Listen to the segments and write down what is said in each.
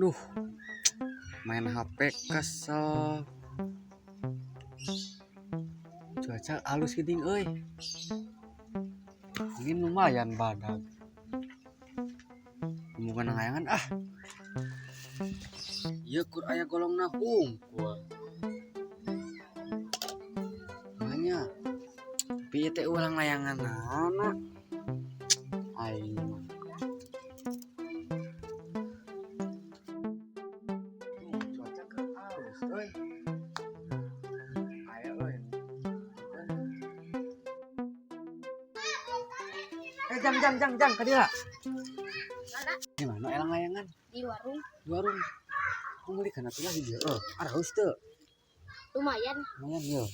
Duh, main HP kesel. Cuaca alus geuning euy. Angin lumayan badag. Bukan layangan ah. Ieu kur aya golongna hungkul. Makanya tapi ieu teh ulang layangan anak. Aing mah. Cuaca keur alus euy. Aya euy. Eh jang jang jang jang ka dieu. Di mana elang layangan? Di warung. Di warung. Aku meuli kana tuh lagi dia. Oh, araus teu. Lumayan. Lumayan yo.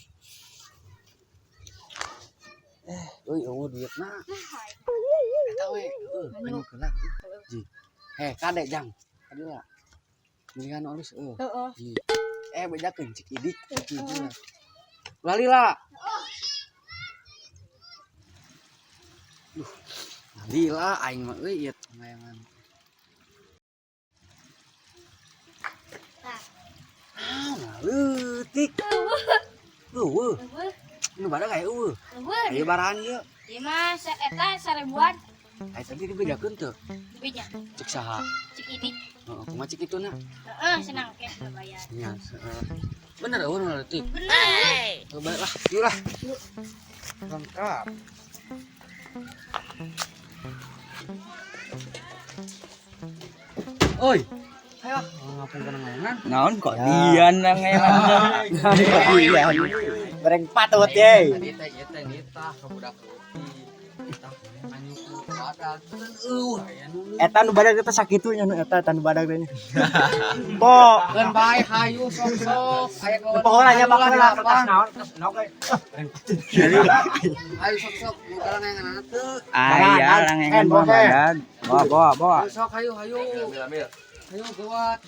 Eh, euy eueuh duitna. Eta we, heueuh, anu keula. Ji. Eh, kade jang. Kade lah. Meuli anu alus eueuh. Heeh. Ji. Eh, bejakeun cik idik. Ji. Lalila. Duh. Lalila aing mah euy ieu layangan. Ah, leutik. Eueuh. Eueuh. Nu badak aya eueuh. Eueuh. Aya barahan ieu. Ieu mah eta 1000-an. Aya tadi dibejakeun teu? Dibeja. Cek saha? Cik idik. Heeh, kumaha cik ituna? Heeh, senang ke bayar. Nya, heeh. Bener eueuh nu leutik. Bener. Heuh, baik lah, yuk lah. Lengkap. Oi. Ayo, ngapung kana layangan. Naon kok dian nang ngelan. Dian. Bareng patut ye. Tadi teh ieu teh nitah ka budak leutik. Nitah anu ku badag. Eueuh, aya nu leutik. Eta nu badag teh sakitu nya nu eta nu badag teh. Po, Keun bae hayu sok-sok. Aya kawan. pohola nya Hayu lah bakal di kertas lapang. naon kertas naon we. Hayu sok-sok nu ka layangan teu. Aya langengan bawa badag. Bawa bawa bawa. Hayu sok hayu hayu. Ambil ambil. Hayu geuwat.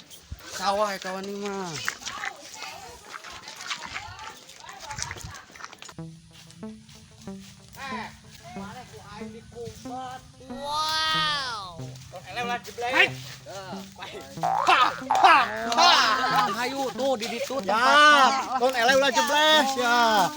Sawah ya kawan ini mah. Eh, mana ku aing dikumpat. Wow. Hai. Ha ha ha. Hayu tuh di ditu Ya, ton ele ulah jebles ya.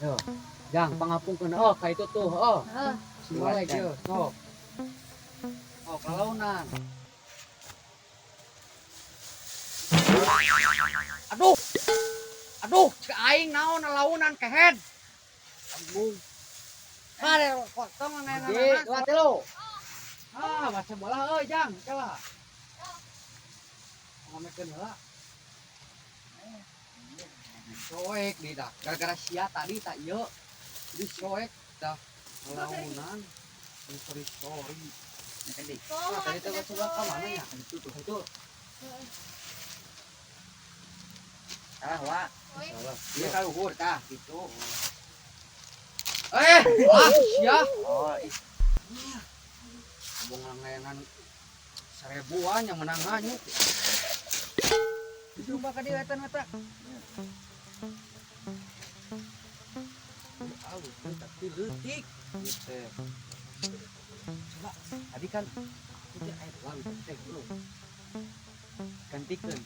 Yo, jang pangapungkeun oh ka itu tuh oh. Heeh. Simolek yo, sok. Oh, kalaunan. Aduh. Aduh, cek aing naon launan kehed. Agung. Mare potong Di, dua tilu. Ah, baca bola euy, jang, kela. Ngomekeun heula. Soek di dah, gara-gara sia tadi tak ieu. Jadi soek dah launan. Sorry, sorry. Nah, tadi teh coba ka mana ya? Itu tuh, itu. Salah wa. Salah. Ieu kaluhur tah gitu. Eh, ah sia. Oh, ih. Abong layangan 1000-an yang menang hanyut. Coba ka dieu eta eta. Alus tapi leutik ieu teh. Coba tadi kan aku teh aya dua teh belum. Gantikeun.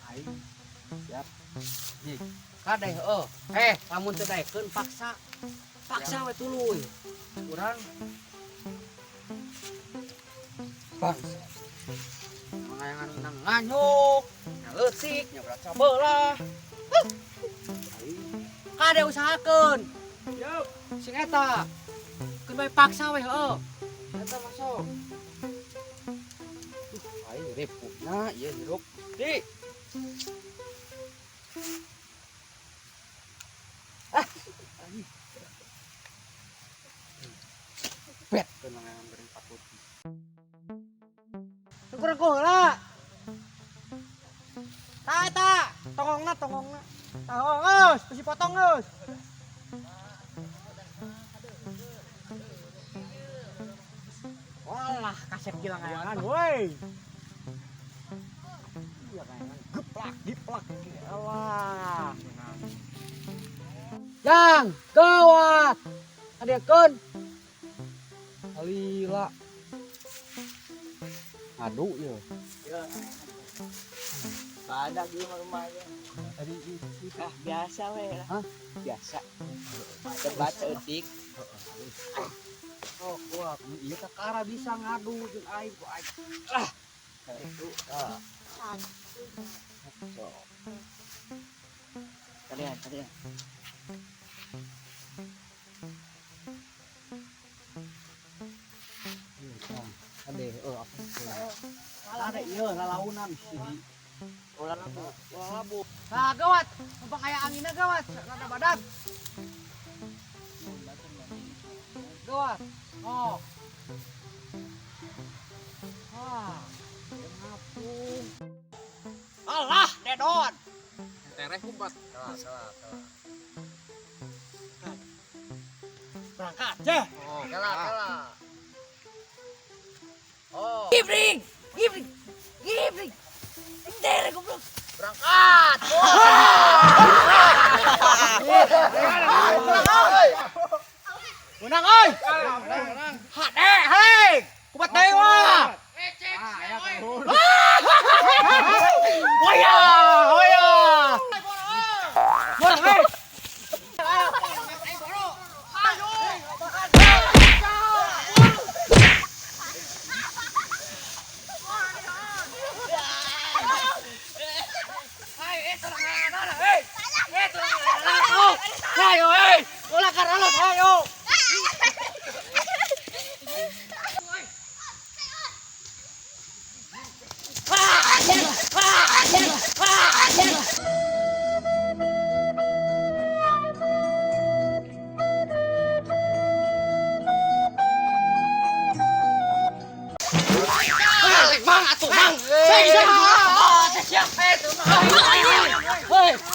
Aing siap. Ji, kade heueuh. Eh, lamun teu daekeun paksa. Paksa we tuluy. Urang bangsa. Layangan menang nganyuk, nya leutik, nya berat sabelah. Kade usahakeun. Siap. Sing eta. Keun bae paksa we heueuh. Eta masuk. Aing ripuhna ieu hirup. Di. Ah. Bet kenangan bering patut. Kurang heula. Ta eta, tongongna tongongna. Tah geus, bisi potong geus. Walah, kasep gila ngayangan, woi. Iya ngayangan, geplak, diplak. Alah. Yang, gawat. Adiekeun. Lila. Adu ieu. Ada di rumahnya. Tadi Ah, biasa we lah. Hah? Biasa. Debat eutik. Oh, wah, ieu kakara bisa ngadu jeung aing ku aing. Ah. Itu ah. So. Kalian, kalian. Ade, oh apa? Ada ieu lalaunan sih. Ulah labu. Ulah labu. Nah, gawat. Numpang aya anginna gawat, rada badag. Gawat. Oh. Wah, ngapung. Alah, dedon. Tereh kumpat. Salah, salah, salah. Berangkat, ya. Oh, salah, salah. Oh. Gibring, gibring, gibring. Entere goblok. Berangkat. Menang euy. Hade, hade. Kumat deui wah. Waya, waya. Menang euy. Ayo, eh, ulah karalot, ayo. Bang, atuh, Bang. Sing, sing. Hei.